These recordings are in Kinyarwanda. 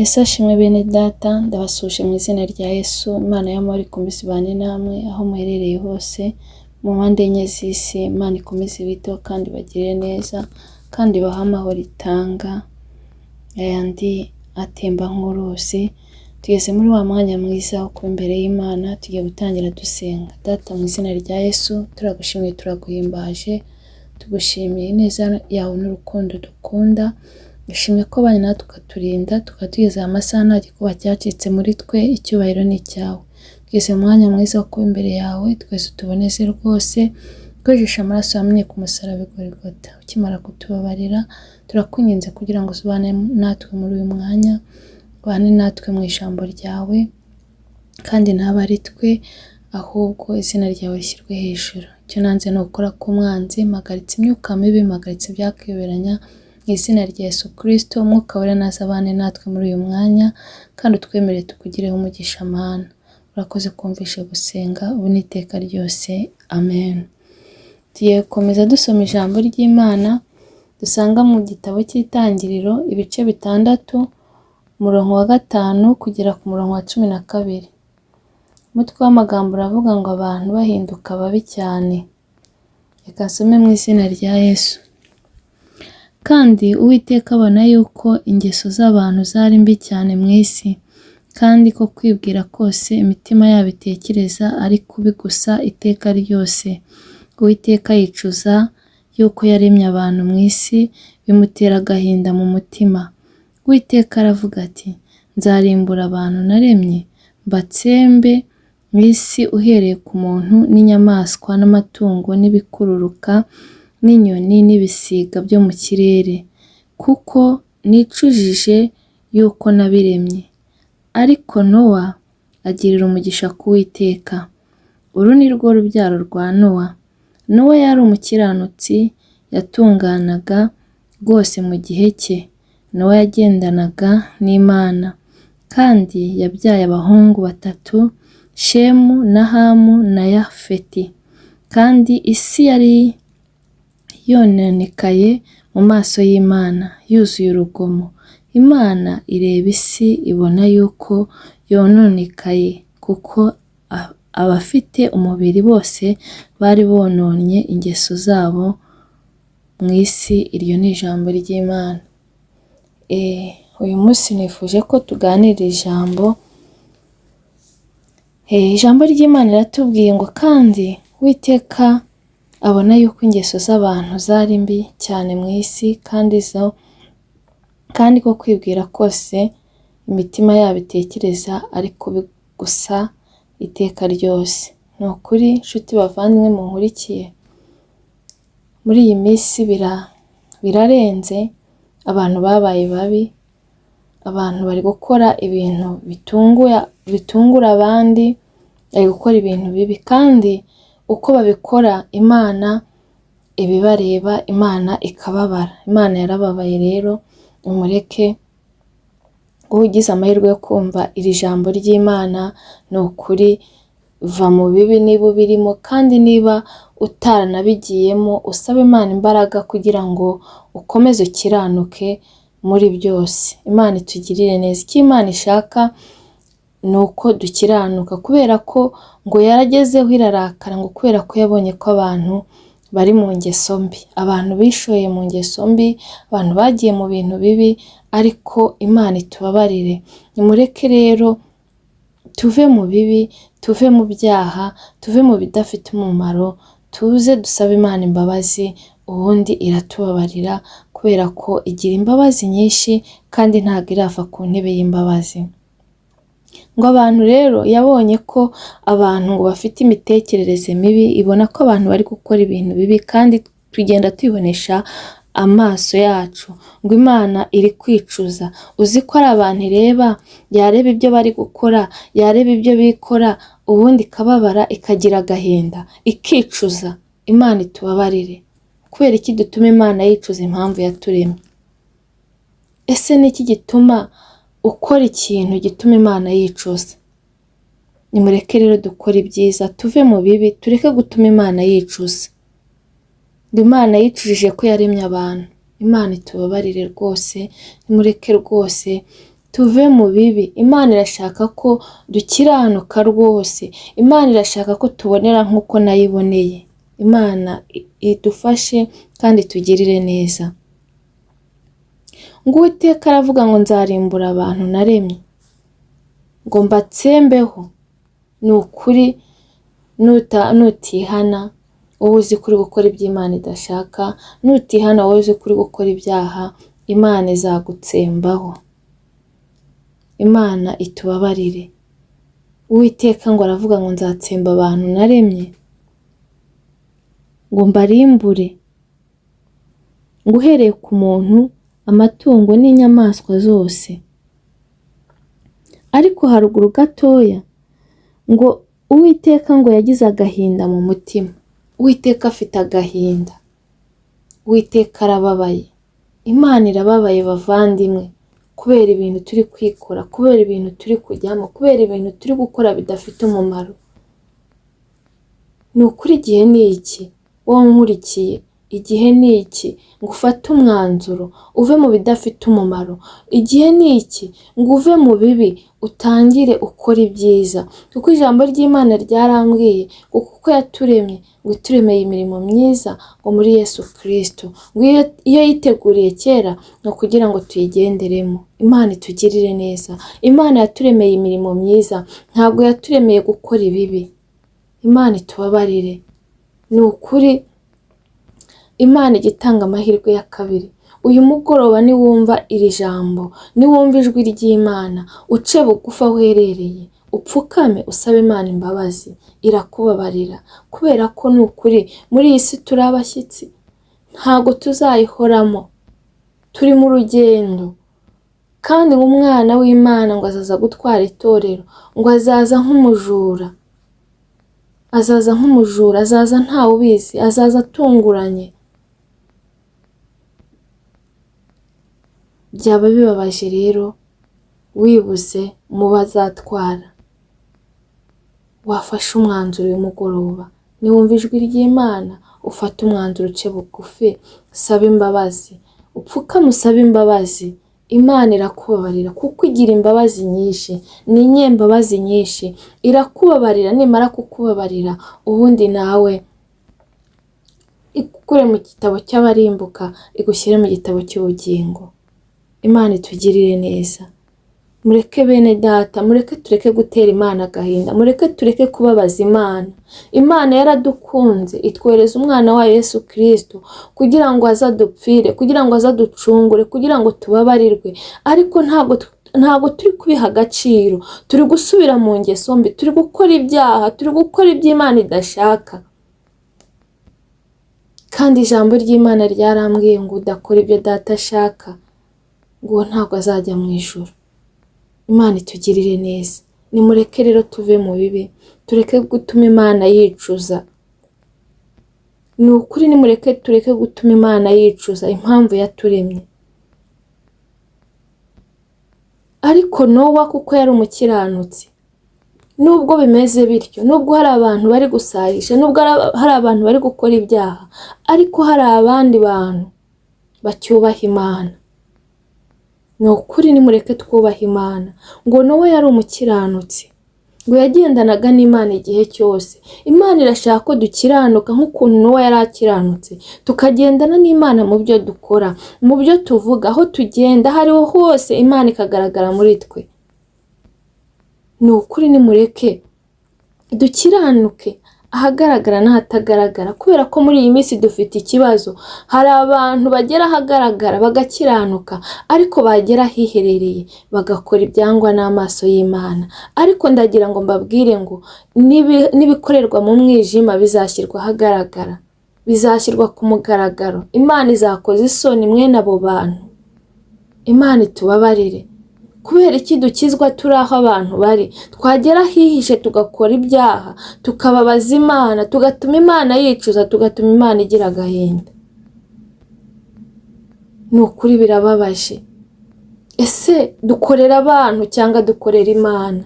Ese ashimwe bene data, ndabasuhuje mu izina rya Yesu, Imana y'amahoro ikomeze ibane namwe aho muherereye hose, mu mpande enye z'isi, Imana ikomeze ibiteho kandi ibagirire neza, kandi ibahe amahoro itanga, ayandi atemba nk'uruzi. Tugeze muri wa mwanya mwiza wo kuba imbere y'Imana, tugiye gutangira dusenga. Data mu izina rya Yesu, turagushimiye, turaguhimbaje, tugushimiye ineza yawe n'urukundo dukunda, dushimye ko wabanye natwe ukaturinda, tukaba tugeze aya masaha nta gikuba cyacitse muri twe, icyubahiro ni icyawe. Tugeze mu mwanya mwiza wo kuba imbere yawe, twese utuboneze rwose, twejeshe amaraso yamenye ku musaraba i Golgotha. Ukimara kutubabarira, turakwinginze kugira ngo uzubane natwe muri uyu mwanya, ubane natwe mu ijambo ryawe, kandi ntabe ari twe, ahubwo izina ryawe rishyirwe hejuru. Icyo nanze ni ugukora k'umwanzi, mpagaritse imyuka mibi, mpagaritse ibyakiyoberanya, mu izina rya Yesu Kristo, Umwuka Wera naze abane natwe muri uyu mwanya, kandi utwemerere tukugireho umugisha Mana. Urakoze kumvishe gusenga, ubu n'iteka ryose, amen. Tugiye gukomeza dusoma ijambo ry'Imana, dusanga mu gitabo cy'Itangiriro, ibice 6, umurongo wa 5 kugera ku murongo wa 12. Umutwe w'amagambo uravuga ngo abantu bahinduka babi cyane. Reka nsome mu izina rya Yesu. Kandi Uwiteka abona yuko ingeso z'abantu zari mbi cyane mu isi, kandi ko kwibwira kose imitima yabo itekereza ari kubi gusa iteka ryose. Uwiteka yicuza yuko yaremye abantu mu isi, bimutera agahinda mu mutima. Uwiteka aravuga ati, nzarimbura abantu naremye, mbatsembe mu isi uhereye ku muntu n'inyamaswa n'amatungo n'ibikururuka n'inyoni n'ibisiga byo mu kirere, kuko nicujije yuko nabiremye. Ariko Nowa agirira umugisha ku Uwiteka. Uru ni rwo rubyaro rwa Nowa. Nowa yari umukiranutsi, yatunganaga rwose mu gihe cye. Nowa yagendanaga n'Imana, kandi yabyaye abahungu 3, Shemu na Hamu na Yafeti. Kandi isi yari yononekaye mu maso y'Imana, yuzuye urugomo. Imana ireba isi ibona yuko yononekaye, kuko abafite umubiri bose bari bononnye ingeso zabo mu isi. Iryo ni ijambo ry'Imana. Uyu munsi nifuje ko tuganira ijambo. Ijambo ry'Imana riratubwiye ngo kandi Uwiteka abona yuko ingeso z'abantu zari mbi cyane mu isi, kandi ko kwibwira kose imitima yabo itekereza ari kubi gusa iteka ryose. Ni ukuri nshuti bavandimwe munkurikiye, muri iyi minsi birarenze, abantu babaye babi, abantu bari gukora ibintu bitungura abandi, bari gukora ibintu bibi, kandi uko babikora Imana ibibareba, Imana ikababara. Imana yarababaye rero, umureke ugize amahirwe yo kumva iri jambo ry'Imana, ni ukuri va mu bibi niba ubirimo, kandi niba utaranabigiyemo usabe Imana imbaraga kugira ngo ukomeze ukiranuke muri byose. Imana itugirire neza. Icyo Imana ishaka ni uko dukiranuka, kubera ko ngo yaragezeho irarakara, ngo kubera ko yabonye ko abantu bari mu ngeso mbi, abantu bishoye mu ngeso mbi, abantu bagiye mu bintu bibi, ariko Imana itubabarire. Nimureke rero tuve mu bibi, tuve mu byaha, tuve mu bidafite umumaro, tuze dusabe Imana imbabazi, ubundi iratubabarira, kubera ko igira imbabazi nyinshi kandi ntabwo irava ku ntebe y'imbabazi. Ngo abantu rero yabonye ko abantu ngo bafite imitekerereze mibi, ibona ko abantu bari gukora ibintu bibi, kandi tugenda tubibonesha amaso yacu, ngo Imana iri kwicuza. Uzi ko ari abantu ireba, yareba ibyo bari gukora, yareba ibyo bikora, ubundi ikababara, ikagira agahinda, ikicuza. Imana itubabarire. Kubera iki dutuma Imana yicuza impamvu yaturemye? Ese ni iki gituma ukora ikintu gituma Imana yicuza? Nimureke rero dukore ibyiza, tuve mu bibi, tureke gutuma Imana yicuza. Ngo Imana yicujije ko yaremye abantu. Imana itubabarire rwose, nimureke rwose Tuve mu bibi. Imana irashaka ko dukiranuka rwose. Imana irashaka ko tubonera nk'uko nayo iboneye. Imana idufashe kandi itugirire neza. Ngo Uwiteka aravuga ngo nzarimbura abantu naremye, ngo mbatsembeho. Ni ukuri nutihana wowe uzi ko uri gukora ibyo Imana idashaka, nutihana wowe uzi ko uri gukora ibyaha, Imana izagutsembaho. Imana itubabarire. Uwiteka ngo aravuga ngo nzatsemba abantu naremye, ngo mbarimbure, ngo uhereye ku muntu, amatungo n'inyamaswa zose. Ariko haruguru gatoya ngo Uwiteka ngo yagize agahinda mu mutima. Uwiteka afite agahinda. Uwiteka arababaye. Imana irababaye bavandimwe, kubera ibintu turi kwikora, kubera ibintu turi kujyamo, kubera ibintu turi gukora bidafite umumaro. Ni ukuri igihe ni iki, wowe unkurikiye, igihe ni iki ngo ufate umwanzuro uve mu bidafite umumaro. Igihe ni iki ngo uve mu bibi utangire ukore ibyiza, kuko ijambo ry'Imana ryarambwiye ngo kuko yaturemye ngo ituremeye imirimo myiza ngo muri Yesu Kristo, ngo iyo yiteguriye kera ni ukugira ngo tuyigenderemo. Imana itugirire neza. Imana yaturemeye imirimo myiza, ntabwo yaturemeye gukora ibibi. Imana itubabarire. Ni ukuri Imana ijya itanga amahirwe ya kabiri. Uyu mugoroba niwumva iri jambo, niwumva ijwi ry'Imana, uce bugufi aho uherereye, upfukame usabe Imana imbabazi, irakubabarira. Kubera ko ni ukuri muri iyi si turi abashyitsi, ntabwo tuzayihoramo, turi mu rugendo. Kandi ngo umwana w'Imana ngo azaza gutwara itorero, ngo azaza nk'umujura, azaza nk'umujura, azaza ntawe ubizi, azaza atunguranye. Byaba bibabaje rero wibuze mu bazatwara. Wafashe umwanzuro uyu mugoroba, niwumva ijwi ry'Imana ufate umwanzuro, uce bugufi, usabe imbabazi, upfukame usabe imbabazi. Imana irakubabarira kuko igira imbabazi nyinshi, ni inyembabazi nyinshi, irakubabarira. Nimara kukubabarira ubundi nawe igukure mu gitabo cy'abarimbuka igushyire mu gitabo cy'ubugingo. Imana itugirire neza. Mureke bene data, mureke tureke gutera Imana agahinda, mureke tureke kubabaza Imana. Imana yaradukunze itwohereza umwana wayo Yesu Kristo kugira ngo azadupfire, kugira ngo azaducungure, kugira ngo tubabarirwe. Ariko ntabwo turi kubiha agaciro, turi gusubira mu ngeso mbi, turi gukora ibyaha, turi gukora ibyo Imana idashaka. Kandi ijambo ry'Imana ryarambwiye ngo udakora ibyo data ashaka, ngo ntabwo azajya mu ijuru. Imana itugirire neza. Nimureke rero tuve mu bibi, tureke gutuma Imana yicuza. Ni ukuri nimureke tureke gutuma Imana yicuza impamvu yaturemye. Ariko Nowa kuko yari umukiranutsi, nubwo bimeze bityo, nubwo hari abantu bari gusarisha, nubwo hari abantu bari gukora ibyaha, ariko hari abandi bantu bacyubaha Imana. Ni ukuri nimureke twubaha Imana. Ngo Nowa yari umukiranutsi, ngo yagendanaga n'Imana igihe cyose. Imana irashaka ko dukiranuka nk'ukuntu Nowa yari akiranutse, tukagendana n'Imana mu byo dukora, mu byo tuvuga, aho tugenda, aho ariho hose Imana ikagaragara muri twe. Ni ukuri nimureke dukiranuke ahagaragara n'ahatagaragara, kubera ko muri iyi minsi dufite ikibazo. Hari abantu bagera ahagaragara bagakiranuka, ariko bagera ahiherereye bagakora ibyangwa n'amaso y'Imana. Ariko ndagira ngo mbabwire ngo n'ibikorerwa mu mwijima bizashyirwa ahagaragara, bizashyirwa ku mugaragaro. Imana izakoza isoni mwene abo bantu. Imana itubabarire. Kubera iki dukizwa turi aho abantu bari, twagera ahihishe tugakora ibyaha, tukababaza Imana, tugatuma Imana yicuza, tugatuma Imana igira agahinda. Ni ukuri birababaje. Ese dukorera abantu cyangwa dukorera Imana?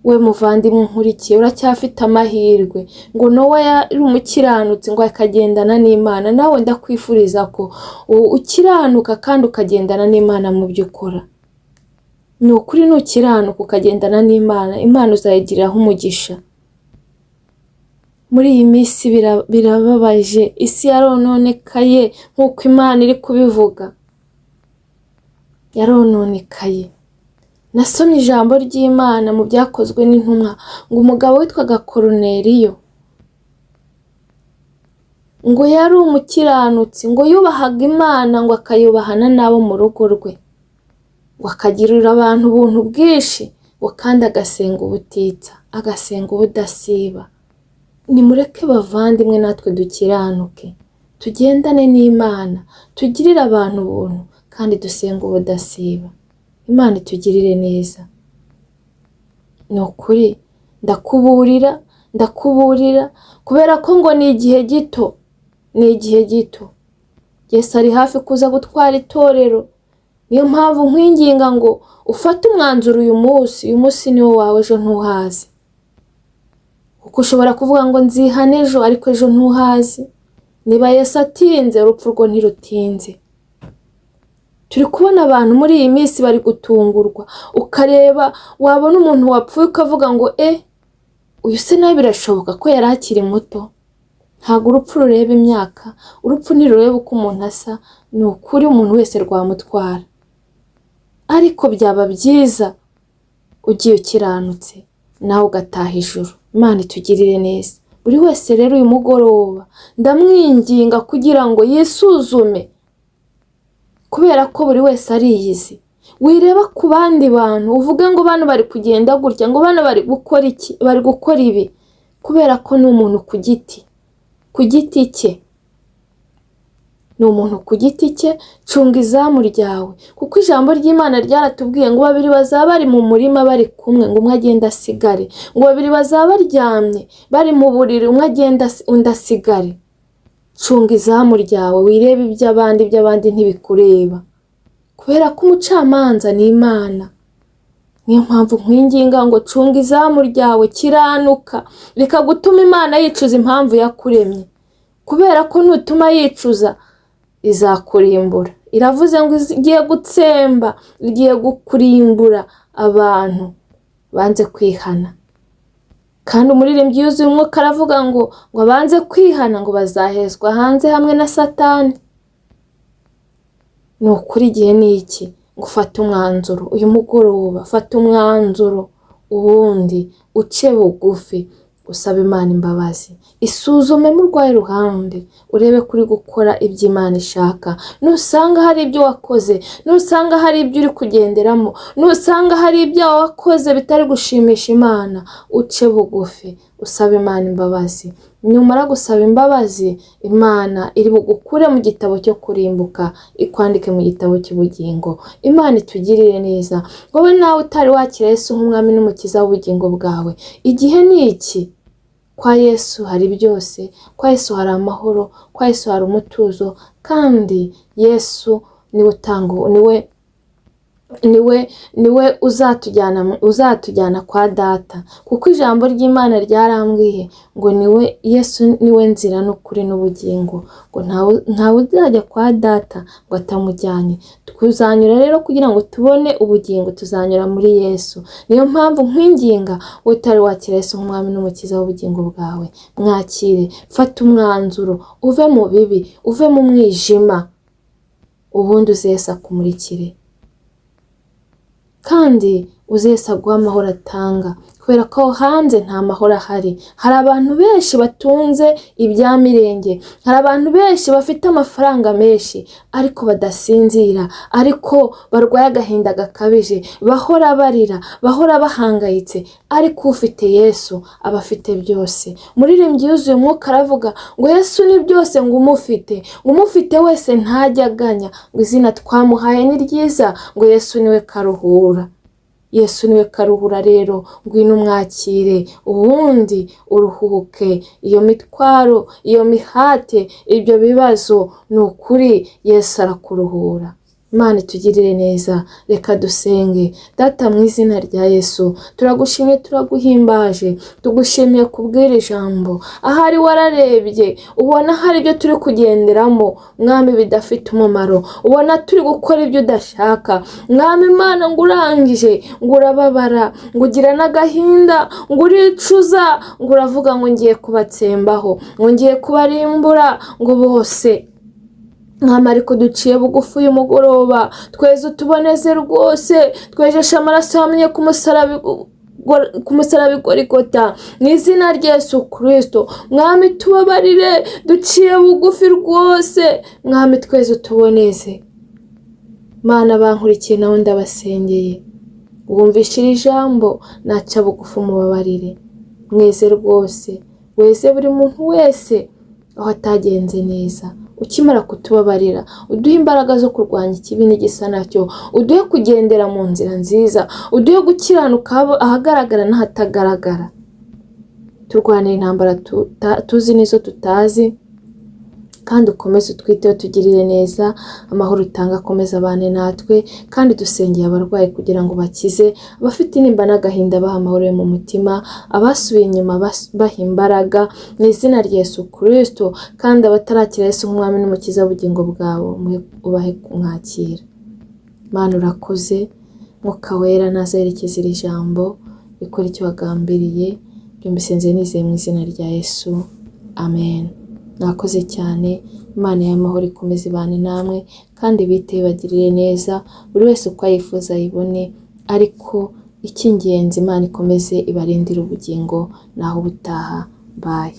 We muvandimwe nkurikiye, uracyafite amahirwe. Ngo Nowa yari umukiranutsi ngo akagendana n'Imana. Nawe ndakwifuriza ko ukiranuka kandi ukagendana n'Imana mu byo ukora. Ni ukuri nukiranuka ukagendana n'Imana, Imana uzayigiriraho umugisha. Muri iyi minsi birababaje, isi yarononekaye nk'uko Imana iri kubivuga, yarononekaye. Nasomye ijambo ry'Imana mu byakozwe n'intumwa ngo umugabo witwaga Koruneliyo ngo yari umukiranutsi, ngo yubahaga Imana, ngo akayubahana n'abo mu rugo rwe, ngo akagirira abantu ubuntu bwinshi, ngo kandi agasenga ubutitsa, agasenga ubudasiba. Nimureke bavandimwe natwe dukiranuke, tugendane n'Imana, tugirire abantu ubuntu kandi dusenge ubudasiba. Imana itugirire neza. Ni ukuri ndakuburira, ndakuburira kubera ko ngo ni igihe gito, ni igihe gito. Yesu ari hafi kuza gutwara itorero. Niyo mpamvu nkwinginga ngo ufate umwanzuro uyu munsi, uyu munsi ni wo wawe, ejo ntuhazi. Kuko ushobora kuvuga ngo nzihane ejo, ariko ejo ntuhazi. Niba Yesu atinze, urupfu rwo ntirutinze. Turi kubona abantu muri iyi minsi bari gutungurwa, ukareba wabona umuntu wapfuye ukavuga ngo uyu se nawe birashoboka ko yari akiri muto. Ntabwo urupfu rureba imyaka, urupfu ntirureba uko umuntu asa, ni ukuri umuntu wese rwamutwara. Ariko byaba byiza ugiye ukiranutse nawe ugataha ijuru. Imana itugirire neza. Buri wese rero uyu mugoroba ndamwinginga kugira ngo yisuzume, kubera ko buri wese ariyizi. Wireba ku bandi bantu uvuge ngo bano bari kugenda gutya, ngo bano bari gukora iki, bari gukora ibi, kubera ko ni umuntu ku giti, ku giti cye. Ni umuntu ku giti cye. Cunga izamu ryawe, kuko ijambo ry'Imana ryaratubwiye ngo babiri bazaba bari mu murima bari kumwe, ngo umwe agende asigare, ngo babiri bazaba baryamye bari mu buriri, umwe agende undi asigare. Cunga izamu ryawe, wirebe iby'abandi, iby'abandi ntibikureba, kubera ko umucamanza ni Imana. Niyo mpamvu nkwinginga ngo cunga izamu ryawe, kiranuka, reka gutuma Imana yicuza impamvu yakuremye, kubera ko nutuma yicuza izakurimbura. Iravuze ngo igiye gutsemba, igiye gukurimbura abantu banze kwihana. Kandi umuririmbyi yuzuye umwuka aravuga ngo abanze kwihana ngo bazahezwa hanze hamwe na Satani. Ni ukuri igihe ni iki ngo ufate umwanzuro uyu mugoroba, fata umwanzuro ubundi uce bugufi usaba Imana imbabazi. Isuzume mu rwawe ruhande, urebe kuri gukora ibyo Imana ishaka. Nusanga hari ibyo wakoze, nusanga hari ibyo uri kugenderamo, nusanga hari ibyo wakoze bitari gushimisha Imana, uce bugufi usaba Imana imbabazi. Numara gusaba imbabazi, Imana iri bugukure mu gitabo cyo kurimbuka, ikwandike mu gitabo cy'ubugingo. Imana itugirire neza. Wowe nawe utari wakira Yesu nk'umwami n'umukiza w'ubugingo bwawe, igihe ni iki. Kwa Yesu hari byose, kwa Yesu hari amahoro, kwa Yesu hari umutuzo, kandi Yesu niwe utanga, niwe uzatujyana kwa Data, kuko ijambo ry'Imana ryarambwiye ngo niwe Yesu niwe nzira n'ukuri n'ubugingo, ngo ntawe uzajya kwa Data ngo atamujyanye. Tuzanyura rero kugira ngo tubone ubugingo, tuzanyura muri Yesu. Niyo mpamvu nkwinginga utari wakira Yesu nk'umwami n'umukiza w'ubugingo bwawe, mwakire, fata umwanzuro, uve mu bibi, uve mu mwijima, ubundi uze Yesu akumurikire. Kandi uze Yesu aguhe amahoro atanga, kubera ko aho hanze nta mahoro ahari. Hari abantu benshi batunze ibya mirenge, hari abantu benshi bafite amafaranga menshi ariko badasinzira, ariko barwaye agahinda gakabije, bahora barira, bahora bahangayitse, ariko ufite Yesu aba afite byose. Umuririmbyi yuzuye umwuka aravuga ngo Yesu ni byose, ngo umufite, ngo umufite wese ntajya aganya, ngo izina twamuhaye ni ryiza, ngo Yesu niwe karuhura. Yesu niwe karuhura. Rero ngwino umwakire, ubundi uruhuke iyo mitwaro, iyo mihate, ibyo bibazo. Ni ukuri Yesu arakuruhura. Imana itugirire neza. Reka dusenge. Data, mu izina rya Yesu, turagushimye, turaguhimbaje, tugushimiye kubw'iri jambo. Ahari wararebye ubona hari ibyo turi kugenderamo, Mwami, bidafite umumaro, ubona turi gukora ibyo udashaka, Mwami Imana, ngo urangije ngo urababara, ngo ugira n'agahinda, ngo uricuza, ngo uravuga ngo ngiye kubatsembaho, ngo ngiye kubarimbura, ngo bose. Mwami, ariko duciye bugufi uyu mugoroba, tweze utuboneze rwose, twejeshe amaraso yamenye ku musaraba i Gorigota, mu izina rya Yesu Kirisito. Mwami, tubabarire, duciye bugufi rwose. Mwami, tweze utuboneze. Mana, bankurikiye nawe ndabasengeye, wumvishe iri jambo naca bugufi umubabarire, mweze rwose, weze buri muntu wese aho atagenze neza. Ukimara kutubabarira, uduhe imbaraga zo kurwanya ikibi n'igisa nacyo, uduhe kugendera mu nzira nziza, uduhe gukiranuka ahagaragara n'ahatagaragara. Turwanira intambara tuzi n'izo tutazi, kandi ukomeze utwiteho, tugirire neza, amahoro utanga akomeze abane natwe. Kandi dusengeye abarwayi kugira ngo bakize, abafite intimba n'agahinda baha amahoro yo mu mutima, abasubiye inyuma baha imbaraga mu izina rya Yesu Kirisito, kandi abatarakira Yesu nk'umwami n'umukiza w'ubugingo bwabo ubahe kumwakira. Mana, urakoze. Mwuka Wera nazerekeza iri jambo rikora icyo wagambiriye. Byumbisenze nizeye mu izina rya Yesu, amen. Mwakoze cyane. Imana y'amahoro ikomeze ibane namwe, kandi bite bagirire neza, buri wese uko ayifuza ayibone, ariko icy'ingenzi Imana ikomeze ibarindire ubugingo. Naho ubutaha, bye.